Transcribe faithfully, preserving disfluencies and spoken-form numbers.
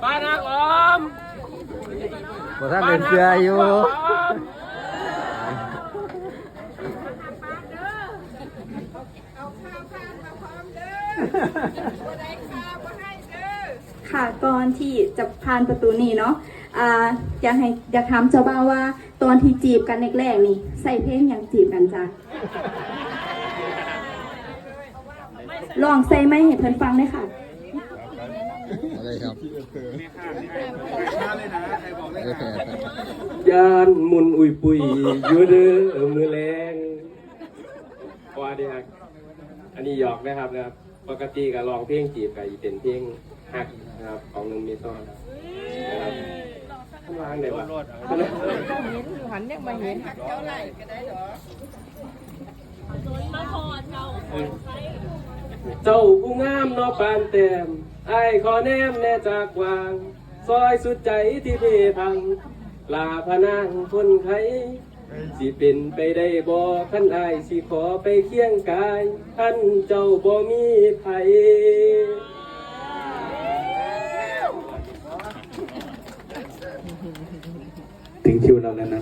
บ้านฮักออม บ่ทันได้เชื่ออยู่ ค่ะ ก่อนที่จะผ่านประตูนี้เนาะ อ่า อยากให้ อยากถามเจ้าบ่าวว่า ตอนที่จีบกันแรกๆนี่ ใส่เพลงหยังจีบกันจ้ะ ร้องใส่ไมค์ให้เพิ่นฟังเลยค่ะ อะไรครับ ย่านมุนอุยปุยอยู่เด้อมื้อแลง ว่าเด้ครับ อันนี้หยอกนะครับนะครับ ปกติก็ร้องเพลงจีบก็อีเป็นเพลงฮักนะครับ ของหนุ่มเมซอนนะครับ มันวางได้ปะ หันยังมาเห็น เจ้าผู้งามเนาะปานแต้ม อ้ายขอแนมแน่จากวาง ซอยสุดใจที่เพพัง ลาพะนางคนไข้ สิเป็นไปได้บ่ คันอ้ายสิขอไปเคียงกาย คันเจ้าบ่มีไผ ถึงคิวเราแล้วนะ